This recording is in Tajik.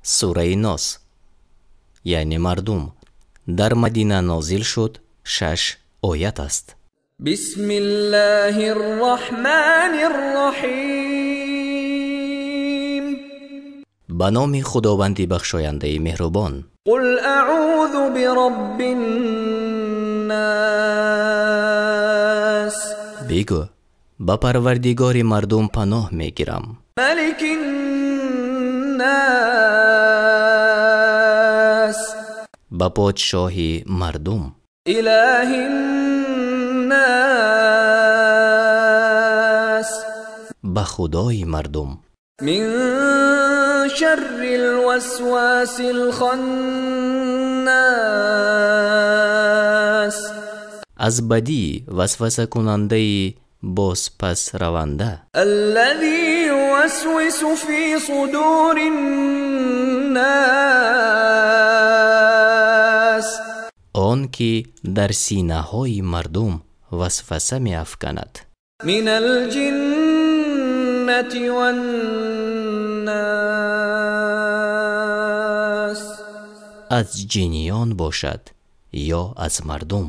Сураи Нос, яъне мардум, дар Мадина нозил шуд, шаш оят аст. بسم الله الرحمن الرحيم. Ба номи Худованди бахшояндаи меҳрубон. قل أعوذ برب الناس. Бигӯ: ба Парвардигори мардум паноҳ мегирам. ملك الناس. Ба подшоҳи мардум. إله الناس. Ба худои мардум. من شر الوسواس الخناس. Аз бадии васвасакунандаи бозпасраванда. الذي يوسوس في صدور الناس. Он ки дар синаҳои мардум васваса меафканад. من الجنة والناس. Аз ҷиниён бошад ё аз мардум.